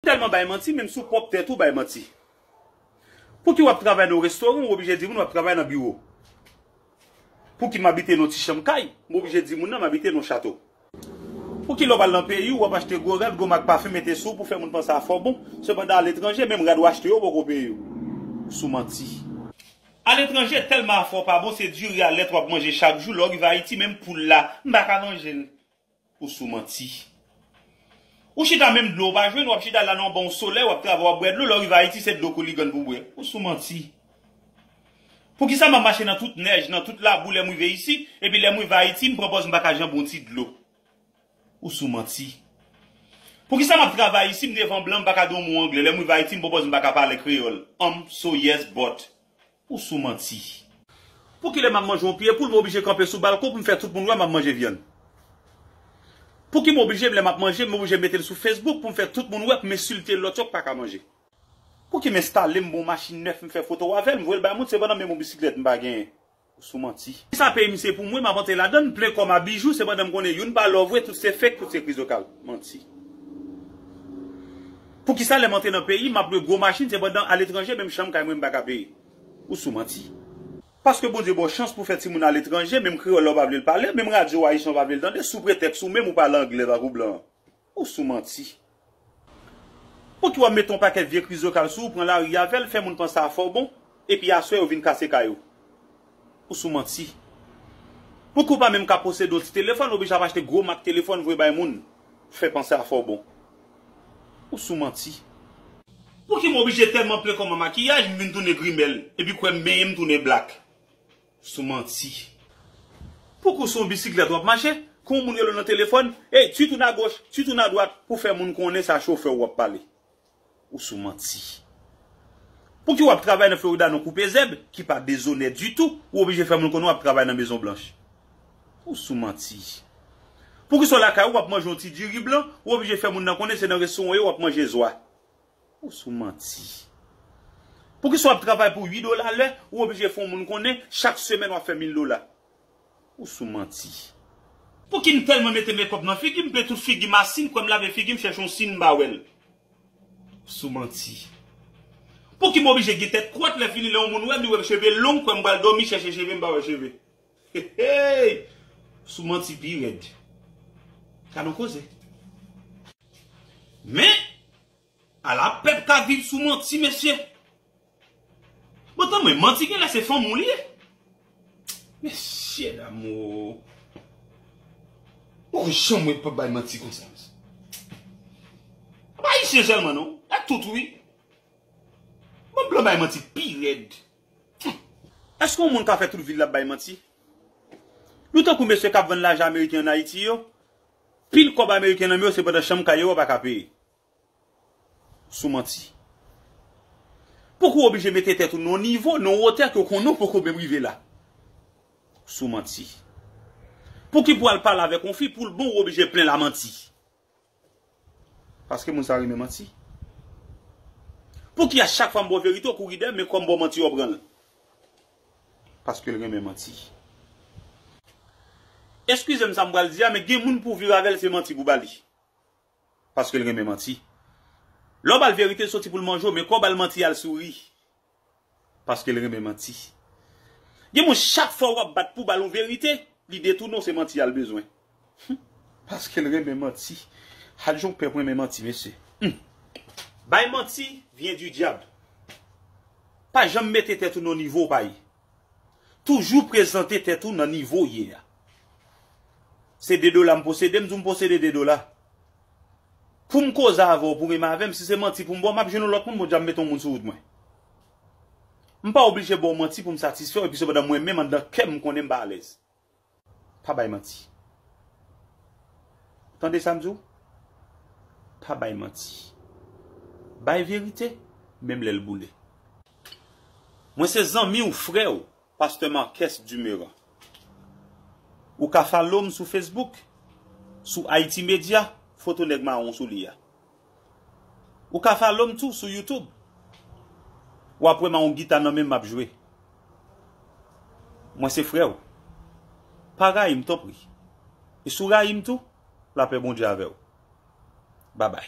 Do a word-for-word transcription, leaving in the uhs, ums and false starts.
Tèlman bay manti, menm sou pwòp tèt ou bay manti. Pouki w ap travay nan yon restoran, w oblije di moun w ap travay nan biwo? Pouki m abite nan yon ti chanm kay, m oblije di moun nan m abite nan yon chato? Pouki lè w pral nan peyi w, w ap achte gwo rad, gwo mak pafen mete sou w pou fè moun panse a fò bon, sepandan aletranje, menm rad w achte yo poko peye yo? Ou sou manti. Aletranje tèlman afè w pa bon, se diri a lèt w ap manje chak jou, lè w rive Ayiti, menm poul la, m pa ka manje l. Ou sou manti. Ou chita menm dlo w pa jwenn, w ap chita la nan yon bon solèy, w ap travay, w ap bwè dlo, lè w rive Ayiti, se dlo kouligann pou w bwè. Ou sou manti. Poukisa m ap mache nan tout nèj, nan tout labou lè m rive isi, epi lè m rive Ayiti, m pran pòz m pa ka janbe yon ti dlo? Ou sou manti. Poukisa m ap travay isi, m devan blan, m pa ka di yon mo anglè, lè m rive Ayiti, m pran pòz m pa ka pale kreyòl? I'm so yes, but. Ou sou manti. Pouki lè m ap manje yon pye poul, m oblije kanpe sou balkon pou m fè tout moun wè m ap manje vyann? Pouki m oblije, lè m ap manje, m oblije mete l sou Facebook pou m fè tout moun wè, pou m ensilte lòt yo k pa ka manje? Pouki m enstale m bon machin nèf, m fè foto avè l, m voye l bay moun, sepandan menm yon bisiklèt m pa genyen? Ou sou manti. Sa peyi m se pou mwen, m ap antre ladan l, m plen kò m a bijou, sepandan m konnen youn pa lò vre, tout se fake, tout se krizokal. Manti. Poukisa lè m antre nan peyi, m ap lwe gwo machin, sepandan aletranje, menm chanm kay mwen m pa ka peye? Ou sou manti. Paske Bondye ba w chans pou fè timoun aletranje, menm kreyòl la w pa vle l pale, menm radyo ayisyen w pa vle l tande, sou pretèks ou menm ou pale anglè tankou blan an. Ou sou manti. Pouki w ap mete yon pakèt vye krizokal sou ou, pran lari avè l, fè moun panse a fè w bon, epi aswè yo vin kase kay ou? Ou sou manti. Pouki w pa menm ka posede yon ti telefòn, w oblije ap achte gwo mak telefòn voye bay moun, fè panse a fè w bon? Ou sou manti. Pouki m oblije tèlman plen kò m an makiyaj, m vin tounen grimèl, epi kwè m benyen m tounen blak? Sou manti. Pouki w sou yon bisiklèt w ap mache, kon yon moun rele w nan telefòn, ey, tu tournes à gauche, tu tournes à droite, pou fè moun konnen se a chofè w w ap pale? Ou sou manti. Pouki w ap travay nan Florida nan koupe zèb, ki pa dezonè ditou, ou oblije fè moun konnen w ap travay nan Mezon Blanch? Ou sou manti. Poukisa w lakay ou w ap manje yon ti diri blan, ou oblije fè moun nan konnen se nan restoran yo w ap manje zwa? Ou sou manti. Poukisa w ap travay pou uit dola lè, ou oblije fè yon moun konnen chak semèn w ap fè mil dola? Ou sou manti. Pouki m tèlman mete mekòp nan figi m, m plen tout figi m a sin, kwè m lave figi m, chèche yon sin m pa wè l? Sou manti. Pouki m oblije gen tèt kwòt, lè fini lè yon moun wè m, li wè m cheve long, kwè m pral dòmi, chèche cheve m pa wè cheve? Hey! Sou manti pi rèd. Gade yon koze. Men, ala pèp ka viv sou manti, mesye. Bon, tann mwen, manti genlè se fanm ou li ye. Mesye damou. Poko janm wè pèp bay manti konsa, mesye. Pa ayisyen sèlman non, e tout wi. Bon, blan bay manti pi rèd. Èske yon moun ka fè tout vi l ap bay manti? Nou tankou mesye k ap vann lajan ameriken ann Ayiti yo, pil kòb ameriken nan men yo, sepandan chanm kay yo, yo pa ka peye. Sou manti. Pouki w oblije mete tèt ou nan yon nivo, nan yon wotè ke w konnen w poko menm rive la? Sou manti. Pouki pou al pale avèk yon fi, pou l bon, w oblije plen lamanti? Paske moun sa renmen manti. Pouki a chak fwa m ba w verite, w kouri dèyè m, men kòm m ba w manti, w pran l? Paske l renmen manti. Eskize m sa m pral di a, men gen moun pou w viv avè l, se manti pou w ba li. Paske l renmen manti. Lè w ba l verite, l soti pou l manje w, men kòb al manti al souri. Paske l renmen manti. Gen moun chak fwa w ap bat pou ba l yon verite, li detounen w, se manti a l bezwen. Paske l renmen manti. Adje yon pèp renmen manti, mesye. Hmm. Bay manti vient du diable. Pa janm mete tèt ou nan nivo w pa ye. Toujou prezante tèt ou nan nivo w ye a. Se de dola m posede, m di w m posede de dola. Pou m koze avè w, pou w renmen avè m, si se manti pou m ba w, m ap jwenn yon lòt moun, Bondye ap mete yon moun sou wout mwen. M pa oblije ba w manti pou m satisfè w, epi sepandan mwen menm anndan kè m, m konnen m pa alèz. Pa bay manti. Tande sa m di w? Pa bay manti. Bay verite, menm lè l boule. Mwen se zanmi w, frè w, Pastè Marques Dumeran. Ou ka follow m sou Facebook, sou Haiti Media, foto nèg mawon sou li a. Ou ka follow m tou sou YouTube. W ap wè m a yon gita nan men m, m ap jwe. Mwen se frè w. Pa rayi m, tanpri. E si w rayi m tou, lapè Bondye avè w. Babay.